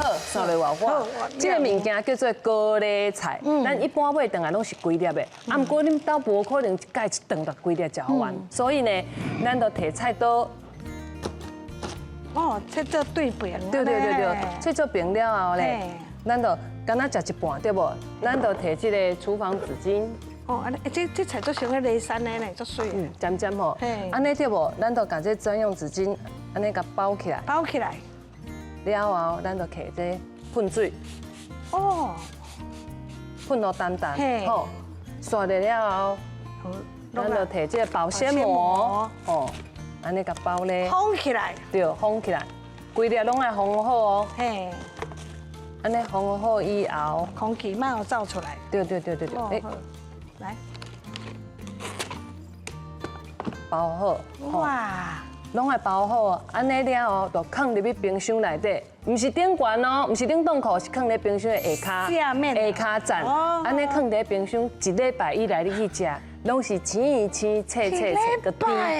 好，紲落外火。這个物件叫做高麗菜，咱一般買轉來攏是規粒的，啊，毋過恁兜無可能一擺一頓就規粒食予完，所以呢，咱就提菜刀。哦，切做對平。對對對對，切做平了後咧，咱就敢若食一半對無？咱就提這个廚房紙巾。哦，按呢，這菜足像彼梨山的呢，足媠。嗯，尖尖吼。按呢對無？咱就共這專用紙巾按呢共包起來。包起來。了後，咱就提這噴水。哦。噴予澹澹。好。紲了後，咱就提這个保鮮膜。哦。按呢共包咧。封起來。對，封起來。規粒攏愛封好哦。嘿。按呢封好以後，空氣莫予走出來。對對對對對。欸，來，包好。哇！攏愛包好，按呢了後，就囥入去冰箱內底，毋是頂懸哦，毋是冷凍庫，是囥佇冰箱的下跤，下面下跤層。按呢囥佇冰箱一禮拜以內，你去食，攏是青青脆脆脆，閣甜。